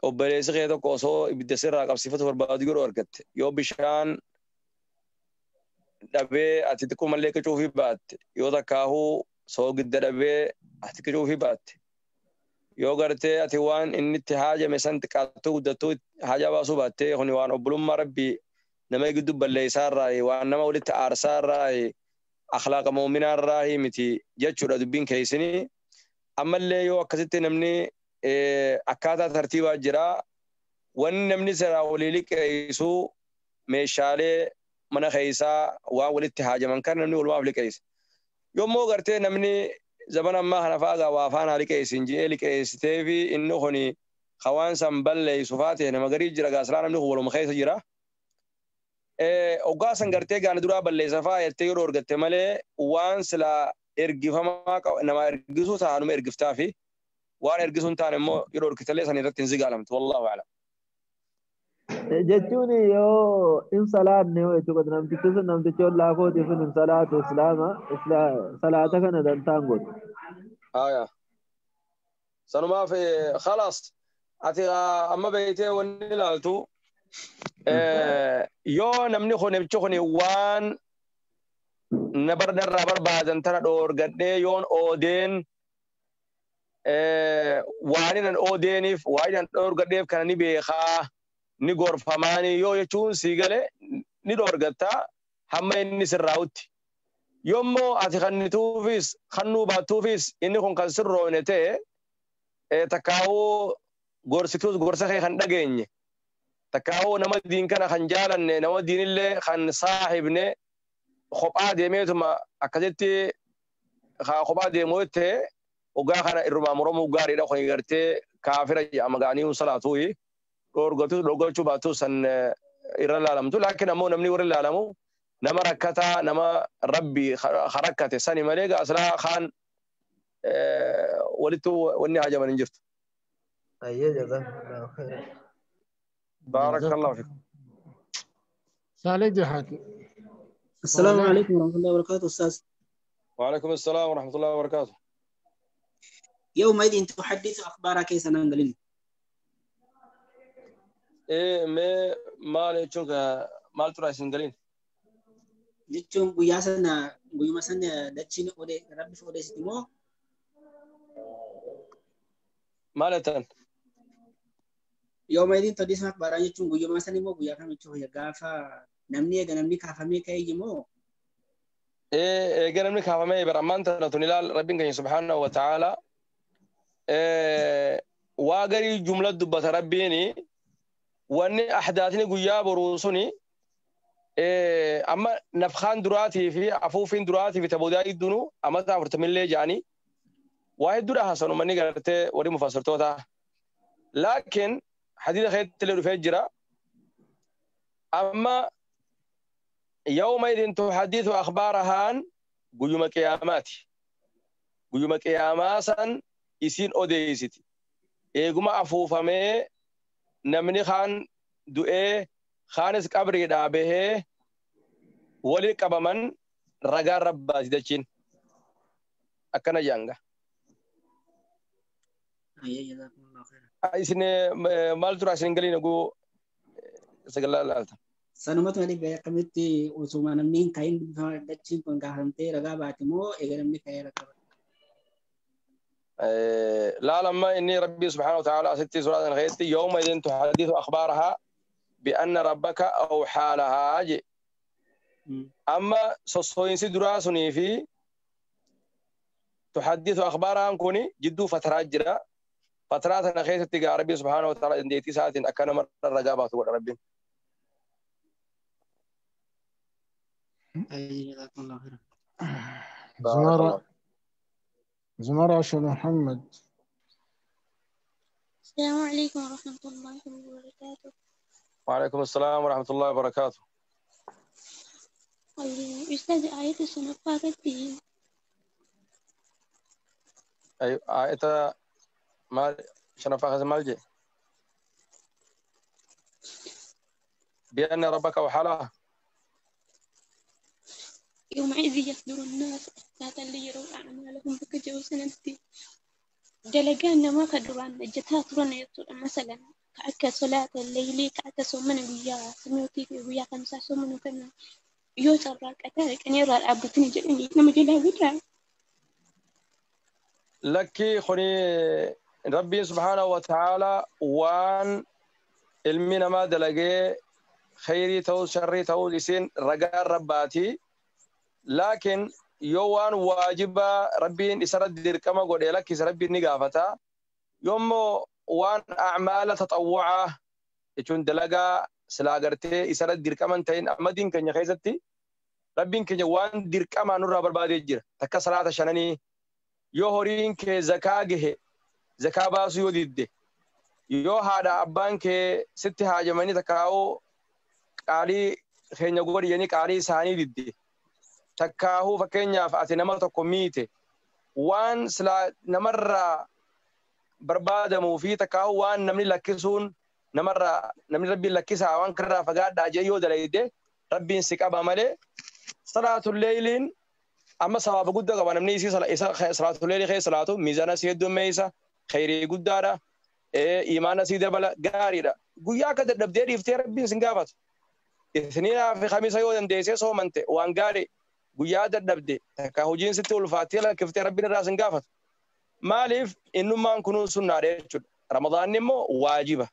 obboleessi kee tokko osoo ibidda sirraa qabsiifatu barbaadu yeroo argatte yoo bishaan dhabee ati xiqqoo mallee qicuufii baatte yoo takkaahuu soogidda dhabee ati qicuufii baatte yoo gartee ati waan inni itti haajame san xiqqaattuu guddattuu haajaa baasuu baatte kuni waan obbolummaa rabbii nama gidduu balleessaarraayi waan nama walitti aarsaarraayi akhlaaqa muuminaarraayi miti jechuudha dubbiin keessinii ammallee yoo akkasitti namni akkaataa tartiibaa jira wanni namni seeraa walii liqeessu meeshaalee mana keessaa waan walitti haajaman kan namni walumaaf liqeessa. Yommuu gartee namni zaman ammaa kana fa'aa waa faana liqeessin jedhee liqeessitee fi inni kuni hawaan san balleessu fa'aa ta'e nama garii jira gaasilaa namni kun waluma keessa jira. Oggaa san gartee gaana duraa balleessa fa'aa jettee yeroo argatte malee waan silaa ergifamaa nama ergisuu taanuma ergiftaa fi waan ergisuun taane immoo yeroo ergitellee san irratti hin zigaalamtu wallaahu a'lam. Jechuun yoo hin salaanne jechuudha namtichi sun namtichi ollaa kooti sun hin salaatu islaama salaata kana dantaan godhu. Aya. Sanumaaf khalaas ati amma beeytee wanni ilaaltu yoo namni kun namichi kun waan na narraa barbaadan tana dhoorgadhee yoon oodeen waan nan oodeeniif waan nan dhoorgadheef kana ni beekaa ni gorfamaani yoo jechuun sii gale ni dhoorgattaa hamma inni sirraa'utti. Yommuu ati kannituufis kannuu baattuufis inni kun kan sirroone ta'e takkaawuu gorsituus gorsa kee kan dhageenye takkaawuu nama diin kana kan jaalanne nama diinillee kan saahibne kophaa deemeetuma akkasitti kophaa deemuu ta'e ogaa kana irrumaa muromuu gaariidha kun gartee kaafira jedhama ga'anii hun salaatuuyi dhoorgatu dhoorgachuu baatu san irra laalamtu laakiin ammoo namni warri laalamu nama rakkataa nama rabbi harakkate sani malee gaasilaa kaan walitti wanni hajaman hin jirtu. Ayyee jazakallahu khairan. Baarakallahu fikum. Saalih Jahaad. السلام عليكم ورحمة الله وبركاته أستاذ. وعليكم السلام ورحمة الله وبركاته. يومئذ تحدث أخبارك سننقلن. إيه ما مال يجونك مال ترى سنقلين. Jechuun guyyaa sana guyyuma sana dachiin odee rabbi odeessiti moo? Maal jettan? Yoomaidin todiisuma akbaraa jechuun guyyuma sana immoo guyyaa kam jechuun gaafa namni eega namni kaafamee ka'ee moo? Eega namni kaafamee bara ammaan tana tun ilaal rabbiin keenya subhaanahu wa ta'aala waa garii jumla dubbata rabbiini wanni ahdaatni guyyaa boruu suni amma nafkaan duraatii fi afuufiin duraatii fi taboodaa idduunu amata afurtamillee jedhanii waa hedduudha haasanu manni gartee warri mufassirtoota. Laakiin hadiisa keessatti illee dhufee jira. Amma yawma idin tuhaddithu akhbaarahaan guyyuma qiyaamaati. Guyyuma qiyaamaa san isiin odeessiti. Eeguma afuufamee namni kaan du'ee kaanis qabriidhaa bahee wali qabaman ragaan rabbaati dachiin akkana jaanga. Isin maal tura isin galiin oguu sagalaa laalta. Sanumatu malee akkamitti osuma namni hin ka'in dachiin kun gaafatamtee ragaa baate moo eega namni ka'ee ragaa baate? لا لما إني ربي سبحانه وتعالى ستي سورة الخيط يومئذ تحدث أخبارها بأن ربك أوحى لها جي. أما سوين سدراسني في تحدث أخبارها كوني جدو فترات جرا فترات الخيط تجا ربي سبحانه وتعالى إن ديتي ساعة أكان مرة رجابات ربي. زمرة عشر محمد. السلام عليكم ورحمة الله وبركاته. وعليكم السلام ورحمة الله وبركاته. أستاذ آية السنة فاتت. أيوة آية ما شنفاخ مالجي بأن ربك أوحى يومئذ يصدر الناس أشتاتا ليروا أعمالهم بكجو سنتي دلقان ما قدران جتها ترون مثلا كأكا صلاة الليل كأكا سومن ويا سميوتي ويا خمسة سومن وكنا يوتر راك أن يرى الأبوتني جلني نما جلا وجا لكي خني ربي سبحانه وتعالى وان المنا ما دلقي خيري تو شري تو يسين رجال رباتي لكن يوان واجبا ربي إسرد دركما قد لك ربي نقافتا يوم وان أعمال تطوعة يكون دلقا سلاقرتي إسرد دركما انتين أما دين كن يخيزتي ربي كن وان دركما نرى بربادي جير تكسرات شنني يوهرين كي زكاة زكاة باسو يدد يو هذا أبان كي ست حاجة مني تكاو قالي خين يقول يعني قالي ساني دد takkaahuu fakkeenyaaf ati nama tokko miite waan silaa namarraa barbaadamuu fi takkaahuu waan namni lakkisuun namarraa namni rabbiin lakkisaa waan kanarraa fagaadhaa jee yoo dalayde rabbiin si qaba malee salaatul leeyliin amma sawaaba guddaa qaba namni isii salaatul leeylii keessa salaatu miizaana si heddummeessa khayrii guddaadha imaana si dabala gaariidha guyyaa akka dadhabdee dhiiftee rabbiin sin gaafatu isniinaa fi khamiisa yoo dandeessee soomante waan gaarii guyyaa dadhabde takka hojiin sitti ulfaattee lakkiftee rabbiin irraa sin gaafatu. Maaliif innummaan kunuun sunnaadha jechuudha. Ramadaanni immoo waajiba.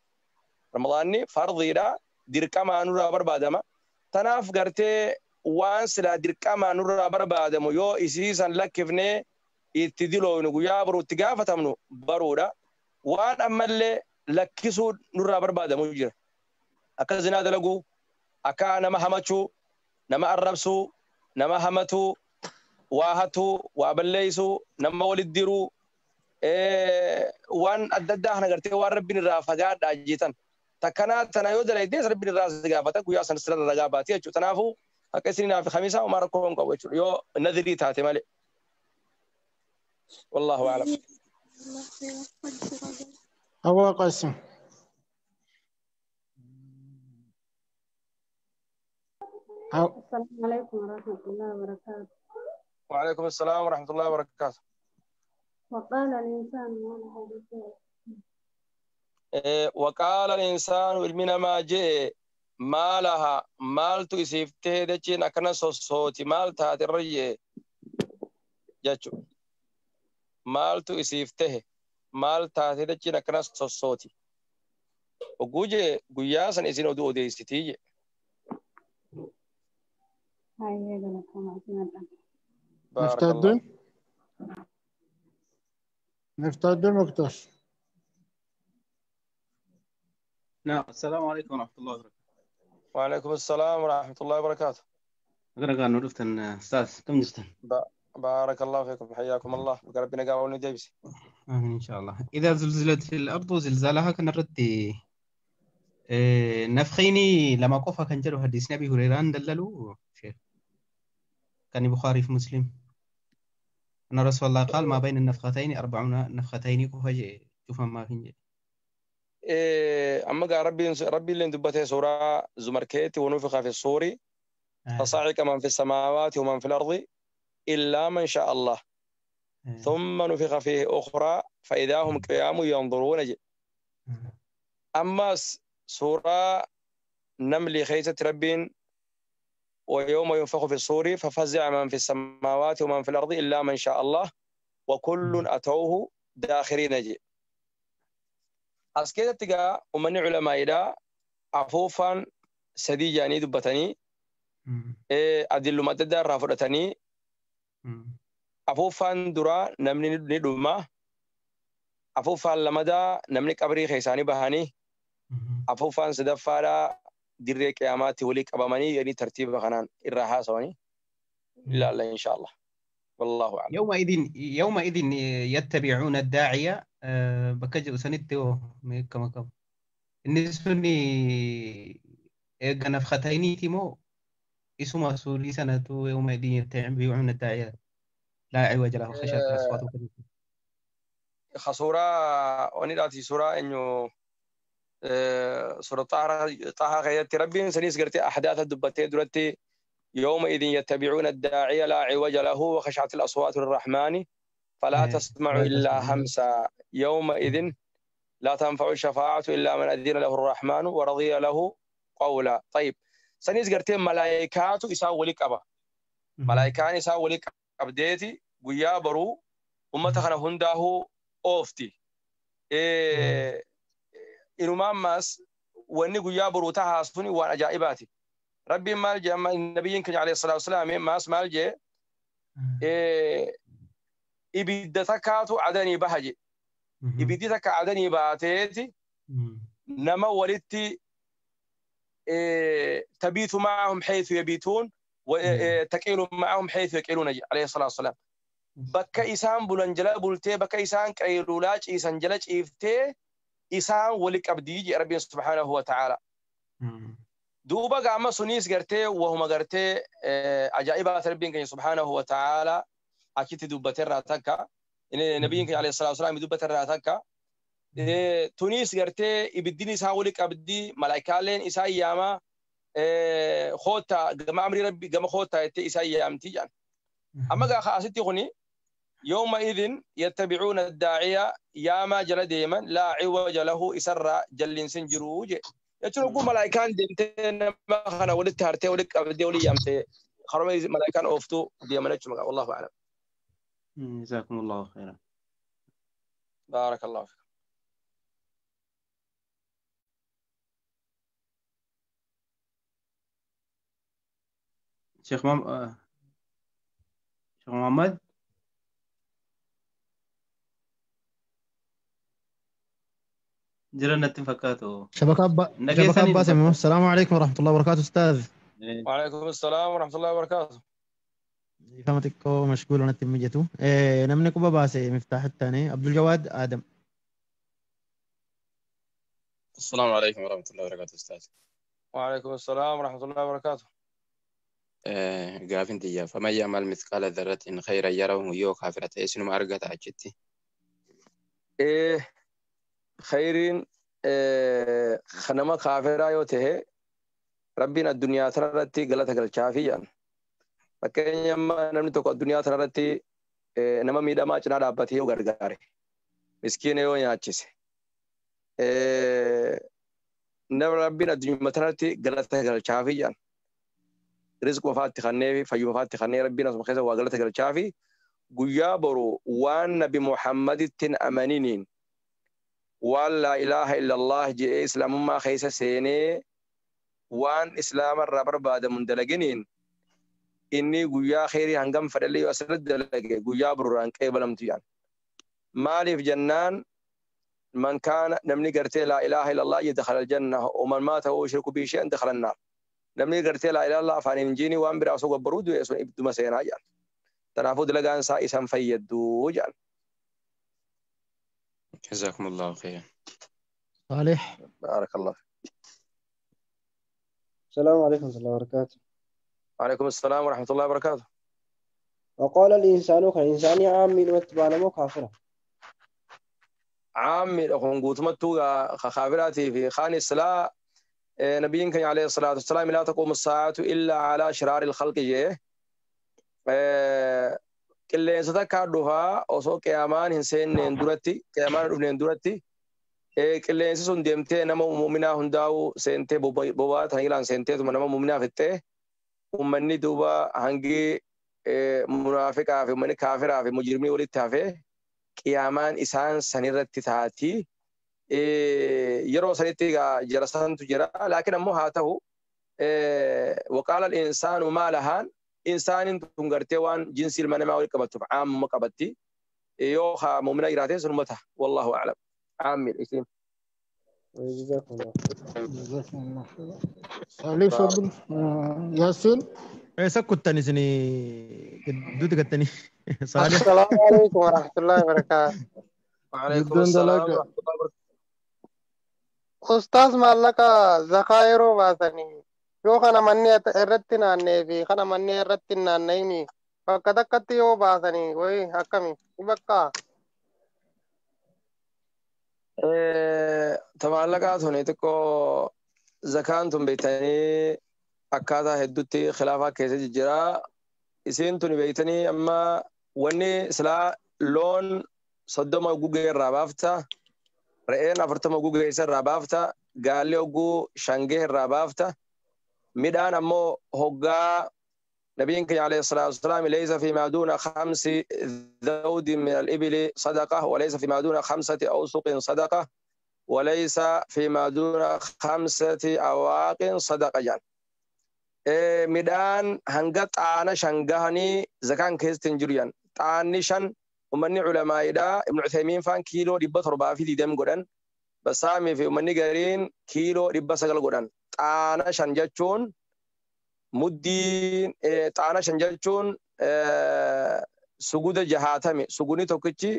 Ramadaanni fardiidha. Dirqamaa nurraa barbaadama. Tanaaf gartee waan silaa dirqamaa nurraa barbaadamu yoo isiisan lakkifnee itti diloofnu guyyaa boruu itti gaafatamnu baruudha. Waan ammallee lakkisuu nurraa barbaadamu jira. Akka zinaa dalaguu, akka nama hamachuu, nama arrabsuu, nama hamatu waa hatu waa balleessu nama walit diruu waan adda addaa kana gartee waan rabbiin irraa fagaadhaa jeetan takkanaa tana yoo dalaydees rabbiin irraa si gaafata guyyaa sana sirra ragaa baati jechuudha. Kanaafuu akka isiniinaaf khamiisa homaa rakkoo hin qabu jechuudha yoo nadhirii taate malee. Wallaahu a'lam. هو قاسم. السلام عليكم ورحمة الله وبركاته. وعليكم السلام ورحمة الله وبركاته. وقال الإنسان ما لها. وقال الإنسان من ما جاء ما لها مالت إسفته دجين أكنا صوتي مالت هذه الرجية جاتشو مالت إسفته مالت هذه دجين أكنا صوتي وجوجي قياسا إسين أدو أديستي. مفتدون مفتدون مكتر. نعم السلام عليكم ورحمة الله وبركاته. وعليكم السلام ورحمة الله وبركاته. أقرأ نورفتن أستاذ كم جستن؟ بارك الله فيكم حياكم الله ربنا قاولنا جيبسي. آمين إن شاء الله. إذا زلزلت الأرض زلزالها كان ردي نفخيني لما قفا كان جرو حديث نبي هريرة دللو شيخ كان بخاري في مسلم أن رسول الله قال ما بين النفختين 40 نفختين كفجي شوف ما فين. Amma gaa rabbiin illee dubbatee suuraa Zumar keessatti wanufiqa fi suuri fasa'iqa man fi samaawaati wa man fil ardi illaa man sha'a Allah. ثم نفخ فيه أخرى فإذا هم قيام ينظرون جي. أما سورة نمل خيسة ربين ويوم ينفخ في الصور ففزع من في السماوات ومن في الأرض إلا من شاء الله وكل أتوه داخرين جي. أسكيت تجا ومن علماء إلى عفوفا سديجاني دبتني أدل ما تدار رافضتني afuuffaan duraa namni ni dhuma afuuffaan lamadaa namni qabrii keessaanii bahanii afuuffaan sadaffaadhaa dirree qiyaamaatti walii qabamanii yani tartiiba kanaan irraa haasawanii ilaalla inshaallah wallahu a'lam. يومئذ يتبعون الداعية بكجر سنتو كما كم النسوني نفختين تيمو اسمه سوري سنة يومئذ يتبعون الداعية لا عوج له خشية الأصوات. خسورة ونيراتي سورة إنه سورة طه غيرت ربي سنيس قرتي أحداث الدبتين درتي يومئذ يتبعون الداعي لا عوج له وخشعت الأصوات للرحمن فلا تسمع إلا همسا يومئذ لا تنفع الشفاعة إلا من أذن له الرحمن ورضي له قولا. طيب سنيس قرتي ملائكات إساء ولك أبا ملائكان إساء ولك abdeeti guyyaa baruu ummata kana hundaahu oofti. Inumaa ammaas wanni guyyaa baruu tahaa suni waan ajaa'ibaati. Rabbiin maal jee amma nabiyyiin keenya alayhi salaatu wasalaam maas maal jee ibidda takkaatu adanii baha jee. Ibiddi takka adanii baateeti nama walitti tabiitu maahum haythu yabiituun وتقيل معهم حيث يقيلون عليه الصلاة والسلام. بكا إسان بلنجلا بلتي بكا إسان قيلولاج إسان جلج إفتي إسان ولك أبديج ربي سبحانه وتعالى. دوبا قام سنيس قرتي وهم قرتي عجائبات ربي سبحانه وتعالى أكيد دوبتر راتكا نبيك عليه الصلاة والسلام دوبتر راتكا تونس قرتي إبديني إسان ولك أبدي ملايكالين إسان ياما خوتا جماعة أمري ربي جماعة خوتا إسايا أمتي يعني. أما جا خاصتي غني يومئذ يتبعون الداعية يا ما جل ديما لا عوج له إسر جل سنجروج يتركوا ملايكان دمتين ما خنا ولدت هرتي ولك أبدي ولي أمتي خرم ملايكان أوفتو ديما نجمع والله أعلم. جزاكم الله خيرا. بارك الله فيك. شيخ محمد جرنا اتفاقاته شبكة باسم. السلام عليكم ورحمة الله وبركاته أستاذ. وعليكم السلام ورحمة الله وبركاته. فهمتك مشغول أنا تمجته. نمني كوبا باسي مفتاح الثاني عبد الجواد آدم. السلام عليكم ورحمة الله وبركاته أستاذ. وعليكم السلام ورحمة الله وبركاته. Gaafin tiyya faman ya'mal mithqaala dharratin khayran yarahu yoo kaafira ta'e isinuma argata achitti. Khayriin nama kaafiraa yoo ta'e rabbiin addunyaa tanarratti galata galchaafi jedhan. Fakkeenya namni tokko addunyaa tanarratti nama miidhamaa cinaa dhaabbatee yoo gargaare miskiina yoo nyaachise nama rabbiin addunyaa tanarratti galata galchaafi jedhan. Rizq wafaatti kannee fayyuma wafaatti kannee rabbiin asuma keessa waa galata galchaafi guyyaa boru waan nabi Muhammadittiin amaniniin waan laa ilaaha illallah jedhee islaamummaa keessa seenee waan islaamarraa barbaadamu hin dalaginiin inni guyyaa kheyrii hangam fedhallee yoo asirratti dalage guyyaa boruraan qeebalamtu jedhan. Maaliif jennaan man kaana namni gartee laa ilaaha illallah jedhe dakhala aljanna waman maata huwa yushriku bihi shay'an dakhala annaar. Namni gartee laa ilaaha illallah afaan hin jiini waan biraa osoo gabbaruu du'e sun ibidduma seenaa jedhan. Kanaafuu dalagaan isaa isaan fayyaddu jedhan. جزاكم الله خيرا. صالح بارك الله فيك. السلام عليكم ورحمة الله وبركاته. وعليكم السلام ورحمة الله وبركاته. وقال الإنسان كالإنسان عام واتبعنا مو كافرة. Caammiidha kun guutumattuu kaafiraatii fi kaan islaa nabiyyiin keenya alayhi salaatu wassalaam laa taquumu saa'atu illaa alaa shiraari ilkhalqi jee qilleensa takkaa dhufaa osoo qiyaamaan hin seenneen duratti qiyaamaan hin dhufneen duratti qilleensi sun deemtee nama muuminaa hundaa'u seentee bobaa taniilaan seenteetuma nama muuminaa fixxee ummanni duuba hangi munaafiqaa fi ummanni kaafiraa fi mujrimni walitti hafee qiyaamaan isaan sanirratti taati. Yeroo sanitti egaa jara santu jira laakiin ammoo haa ta'u waqaala al-insaanu maa lahaan insaaniin tun gartee waan jinsii ilma namaa walitti qabattuuf caammuma qabatti yoo haa muumina jiraate sunuma ta'a wallahu a'lam caammiidha isiin. جزاكم الله خير. علي فضل ياسين. Eessa kuttan isin gidduutti gattanii? Saalih. السلام عليكم ورحمة الله وبركاته. وعليكم جدا السلام دلقة. ورحمة الله وبركاته. Ustaas maallaqa zakaa yeroo baasanii yoo kana manni irratti naannee fi kana manni irratti hin naanna'ini bakka takkatti yoo baasanii wayi akkami bakka Ta maallaqaa tuni xiqqoo zakaan tun beektanii akkaataa hedduutti khilaafaa keessa jijjiiraa. Isiin tuni beektanii amma wanni silaa loon 30 gugee irraa baafta, re'een 40 gugee isa irraa baafta, gaalli hogguu 5 irraa baafta. Midhaan ammoo hoggaa nabiyyiin keenya alayhi salaatu wassalaam laysa fi maa duuna khamsi zawdin min al-ibili sadaqa wa laysa fi maa duuna khamsati awsuqin sadaqa wa laysa fi maa duuna khamsati awaaqin sadaqa jedhan. Midhaan hanga xaana 5 gahanii zakaan keessatti hin jiru jedhan. Xaanni 5 ummanni culamaa'idha. Ibn Uthaymiin faan kiiloo 720 godhan. Basaamii fi ummanni gariin kiiloo 900 godhan. Xaana 5 jechuun muddii xaana 5 jechuun suguda 60 suguni tokkichi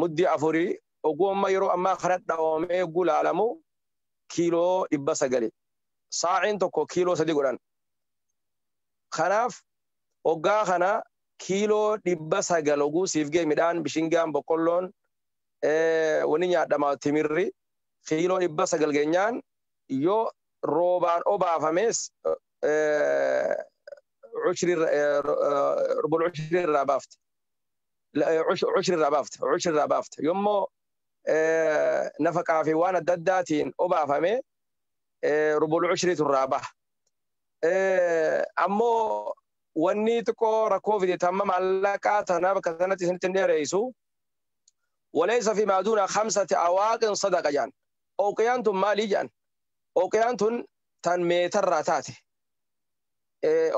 muddii 4 oguu amma yeroo ammaa kana dhawamee gulaalamu kiiloo 900. Saaciin tokko kiiloo 3 godhan. Kanaaf hoggaa kana kiiloo 900 oguu siif ga'e midhaan bishingaan boqqolloon wani nyaadhamaa timirri kiiloo 900 geenyaan yoo roobaan obaafames rubul ushri irraa baafte. Ushri irraa baafte. Ushri irraa baafte. Yommuu nafaqaa fi waan adda addaatiin obaafame rubul ushriitu irraa baha. Ammoo wanni xiqqoo rakkoo fide tamma maallaqaa tana bakka sanatti isinitti hin dheereessu. Walaysa fi maa duuna khamsati awaaqin sadaqa jedhan. Ooqiyaan tun maalii jedhan? Ooqiyaan tun tan meetarraa taate.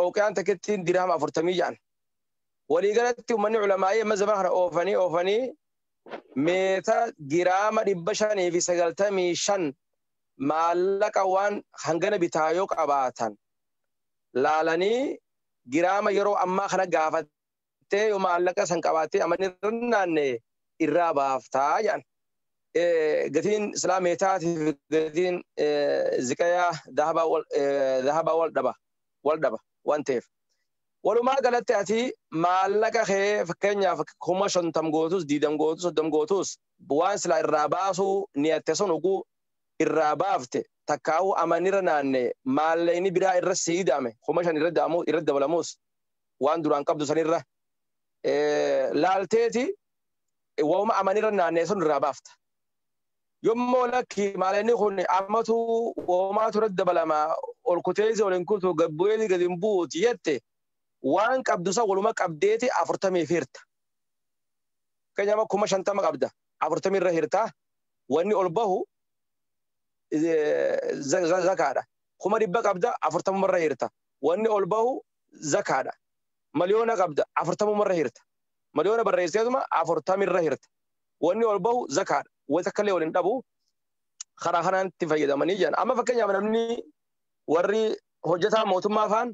Ooqiyaan takkittiin dirhama 40 jedhan. Waliigalatti uummanni culamaa'ii amma zaman kana oofanii oofanii meeta giraama 595 maallaqa waan hangana bitaa yoo qabaatan laalanii giraama yeroo ammaa kana gaafattee yoo maallaqa san qabaattee amanni irra naanne irraa baaftaa jedhan. Gatiin islaa meetaatiif gatiin ziqayaa dahabaa wal dhaba waan ta'eef. Walumaa galatti ati maallaqa kee fakkeenyaaf 50,000 gootus 20 gootus 30 gootus waan silaa irraa baasuu niyatte sun oguu irraa baafte takkaa'uu amanirra naanne maallaqni biraa irra sii dame 5,000 irra daamu irra dabalamus waan duraan qabdu sanirra laalteeti wauma amanirra naanne sun irraa baafta. Yommuu lakki maallaqni kun ammatu waumaatu irra dabalama ol kuteesi ol hin kutu gabbu'eeti gadi hin buuti jette waan qabdu san waluma qabdeeti 40 hirta. Fakkeenyaaf 50,000 qabda 40 irra hirta wanni ol bahu zakaadha. 100,000 qabda 40 irra hirta wanni ol bahu zakaadha. 1,000,000 qabda 40 irra hirta. 1,000,000 barreesseetuma 40 irra hirta wanni ol bahu zakaadha. Wanta takkallee waliin dhabu karaa kanaan itti fayyadamanii jiran. Amma fakkeenyaaf namni warri hojjetaa mootummaa faan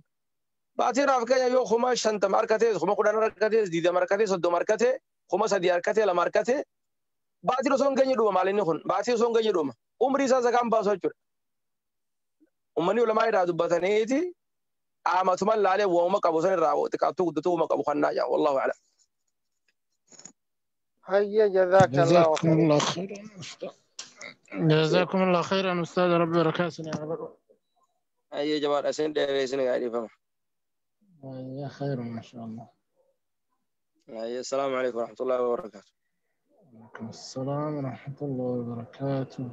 baatiirraa fakkeenya yoo 50,000 harkatee 10,000 harkatee 20 harkatee 30 harkatee 3,000 harkatee 2 harkatee baatiin osoo hin geenye dhuma maalinni kun baatiin osoo hin geenye dhuma umrii isaa zakaan baasu jechuudha. Uummanni ulamaa irraa dubbataniiti aamatumaan laalee waa'uma qabu san irraa xiqqaattuu guddatuu waa'uma qabu kannaa jaa wallahu a'lam. Hayya jazaakallaahu جزاكم khayran. الله خيرا أستاذ. جزاكم الله خيرا أستاذ ربي بركاته يا رب. Ayyee jabaadha isin dheereessine gaadhiifama. يا خير ما شاء الله. Ayyee assalaamu alaikum warahmatullahi wabarakaatu. وعليكم السلام ورحمة الله وبركاته.